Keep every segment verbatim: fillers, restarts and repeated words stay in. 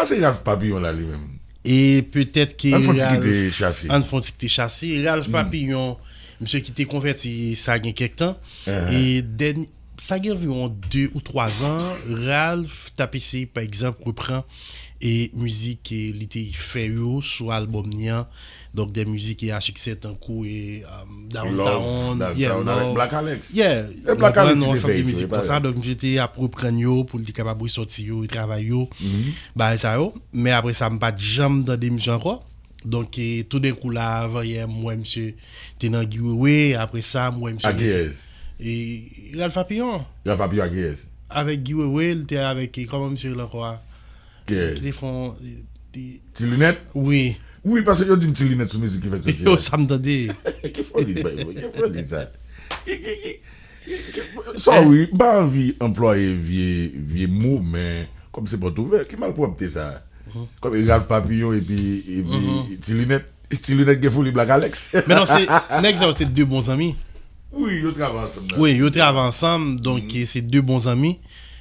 Sa se Ralph Papillon la li menm. E petèt ke Ann fè yon ti kite Chase. Ann fè yon ti kite Chase. Ralph Papillon, misye ki te konvèti sa gen kèk tan. E dèny- sa gen anviwon de ou twa zan, Ralph t ap eseye, pa egzanp, repran e mizik ke li te fè yo sou albòm ni an. Donk, de mizik e a siksè tankou e um, Downtown, Love, yeah, Downtown avèk Love. Black Alex. Yeah, E Black Alex nan ki te ansanm fè de it yo, mizik e konsa. pa Donk, misye te ap reprann yo pou li te kapab resòti yo, e travay yo. Bagay sa yo. Men apre sa, m pa t janm tande misye ankò. Donk, e, toudenkou la, avan yè, m wè misye te nan Guy Wewe. Apre sa, m wè misye A kiyès? E Ralph Papillon. Ralph Papillon a kiyès? Avèk Guy Wewe, li te avèk, e, kòman misye rele ankò a? Ki Kiyès? Te fè yon, e, e, Ti Linèt? Wi. Wi, paske yo di m Ti Linèt sou mizik ki fèk soti. Yo, sa m tande. Ki foli bay mwen? Ki foli sa? Ki, ki, ki, ki, ki, sorry, m pa anvi anplwaye vye, vye mo, men kòm se pòt ouvè, ki malpwòpte sa? Kòm e Ralph Papillon epi, epi Ti Linèt. Ti Linèt gen foli Black Alex. Men non, se, nèg sa yo se de bon zanmi. Wi, yo travay ansanm nan. Wi, yo travay ansanm, donk e, se de bon zanmi.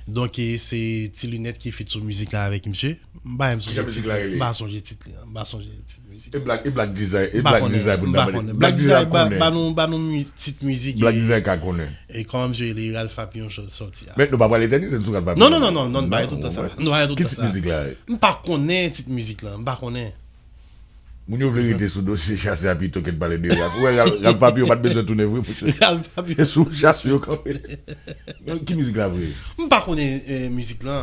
Donk e, se Ti Linèt ki feat sou mizik la avèk misye. M pa menm sonje Kijan mizik la rele? M pa sonje tit li, m pa sonje tit mizik. E Black, e Black Design, e M pa Black konnen, Design pou m n pa ta mande. konnen. Black Black Design Design, ba, konnen. Ba nou, ba nou mi- tit mizik. Black e, Design ka konnen. E kòman misye rele Ralph Papillon sò- sòti a. Men nou pa pral etènize sou Ralph Papillon. Non, non, non, non, non, n pa gen tout tan sa. Nou pa gen tout Ki tan tit sa. Mizik la? M pa konnen tit mizik la, m pa konnen. Moun yo vle rete sou dosye Chase a pito ke n pale de Ralph. Ou wè Ralph, Ralph Papillon pa t bezwen tounen vre, mouche. Ralph Papillon. E sou Chase yo kanpe. Ki mizik la vre? M pa konnen e, mizik la.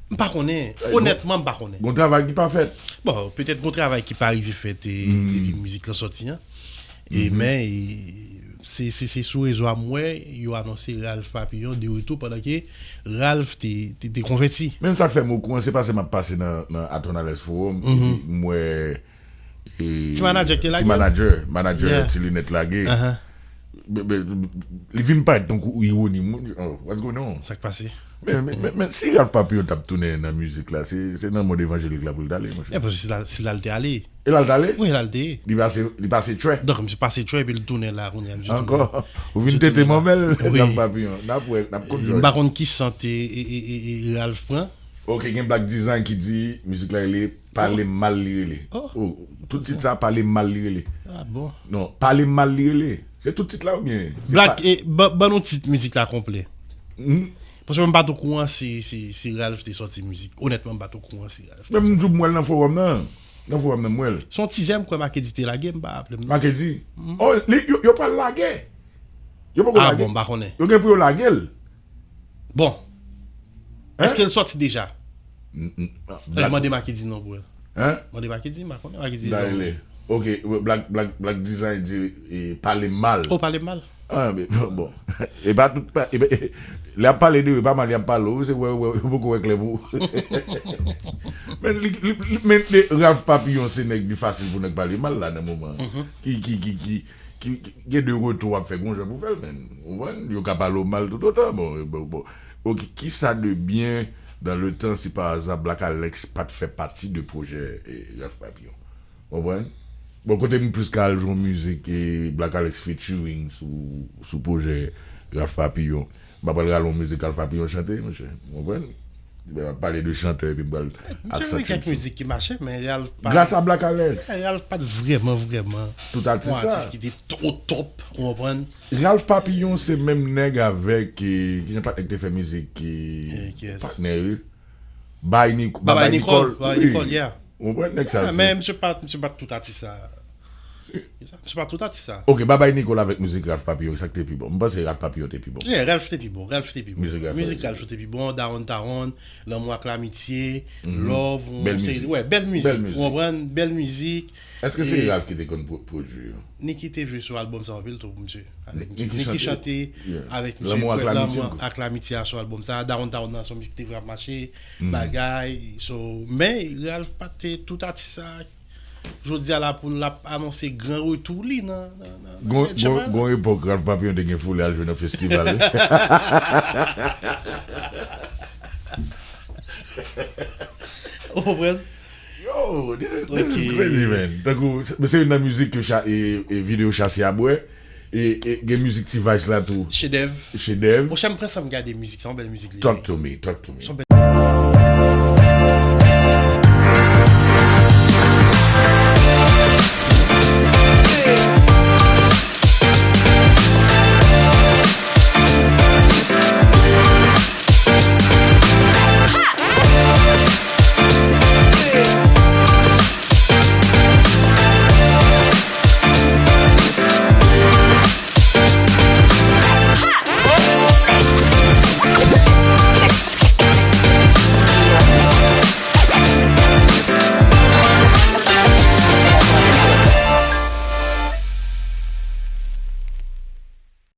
M pa konnen. Onètman, m pa konnen. Gon travay ki pa fèt. Bon, petèt gon travay ki pa rive fèt e, depi mizik la sòti an. E men e, se, se, se sou rezo a m wè yo anonse Ralph Papillon de retou pandan ke Ralph te, te, te konvèti. Menm sa k fè m okouran, se paske m ap pase nan, nan Atonales Forum, epi m wè e, Ti manager ki te lage? Ti manager, manager Yeah. Ti Linèt lage. Ahan. Be- be- Li vin parèt tankou ironi. Moun di, "Oh, what's going on?" Sa k pase? Men, men, men, men si Ralph Papillon t ap tounen nan mizik la, se, se nan mond evanjelik la pou l t ale, monchè. E paske se la, se la l te ale. E la l t ale? Wi, la l te ye. Li pase, li pase trè. Donk, misye pase trè epi l tounen la kounye a, misye tounen. Ankò. Ou vin Misye tete tounen. manmèl, Wi. Ralph Papillon. N ap wè, n ap konn M pa konn ki sante e, e, e, e Ralph pran. Ok, gen Black Design ki di mizik la rele Pale Mal li rele. Oh. Oh, tout tit sa Pale Mal li rele. Ah bon. Non, Pale Mal li rele. Se tout tit la oubyen? Se Black, pa- e, ban, ban nou tit mizik la konplè. Hmm? Paske m pa t okouran si, si, si Ralph te sòti mizik. Onètman, m pa t okouran si Ralph. Men m di w m wè l nan forum nan. Nan forum nan m wè l. Se yon tizè m kwè Makedi te lage, m pa raple m non. Makedi. Oh, li, yo, yo pral lage. Yo poko Ah lage. Bon, m pa konnen. Yo gen pou yo lage l. Bon. Hein? Èske l sòti deja? N- n- Fè mande Makedi non pou el. Hein? Mande Makedi, m pa konnen Makedi. Da rele. Ok, Black, Black, Black Design di e, pale mal. Oh, pale mal. Ah, men, bon. E pa tout, pa, e, e, lè ap pale de, e pa mal y ap pale, ou se wè, wè, ou poko wè klè pou. Men, li, li, li, men, de, Ralph Papillon se nèg li fasil pou nèg pale mal la nan moman. Ki, ki, ki, ki, ki, ki gen de retou w ap fè gon jan pou fè l, men. Ou konprann? Yo ka pale w mal tout otan. Bon, bon, bon. Ok, ki sa de byen dans le temps si par hasard Black Alex pa t fè pati de pwojè e, Ralph Papillon? Ou konprann? Bon, kote m plis ka al jwe yon mizik e Black Alex featuring sou, sou pwojè Ralph Papillon. M pa pral rale yon mizik Ralph Papillon chante, monchè. Ou konprann? M ap pale de chantè epi m pral Misye gen kèk mizik ki mache, men Ralph pa. Gras a Black Alex. Ralph pa t vrèman, vrèman. Tout atis Yon sa. Atis ki te o top, ou konprann? Ralph Papillon se menm nèg avèk, eh, ki jan patnè ki te fè mizik ki Eh, ki ès? Patnè, wi. Bay Nico, Babay Babay Nicole, Nicole. Babay Wi. Nicole, yeah. Ou konprann nèg sa? Ah, men misye pa, misye pa tout atis sa. Misye pa tout atis sa. Ok, Babay Nicole avèk mizik Ralph Papillon, sa k te pi bon? M panse Ralph Papillon te pi bon. Yeah, Ralph te pi bon, Ralph te pi bon. Mizik Ralph Mizik te pi Ralph te pi bon, Downtown, Lanmou ak Lamitye, Love, Bèl se- mizik. Ouais, bèl mizik. Bèl Ou mizik. konprann? Bèl mizik. Èske se E- Ralph ki te konn pwo- pwodui yo? Niki te jwe sou albòm sa anpil tou pou misye. Avèk Niki Niki chante, chante yeah. avèk misye. Lanmou ak Kwè Lamitye. Lanmou ak Lamitye a sou albòm sa. Downtown nan se yon mizik ki te vre ap mache. Bagay. So, men Ralph pa te tout atis sa. Jodi a la pou l ap anonse gran retou li nan nan nan nan Gon, Red Chapel. Gon, gon epòk Ralph Papillon te gen foule al jwe nan festival. Ou konprann? Yo, this is, this is Ok. Crazy, man. Tankou, se se youn nan mizik ke cha, e, e videyo Chase a bwè. E, e gen mizik T-Vice la tou. Chedèv. Chedèv. Monchè, m pran sa m gade mizik, se yon bèl mizik li. Talk to me, talk to me. Se yon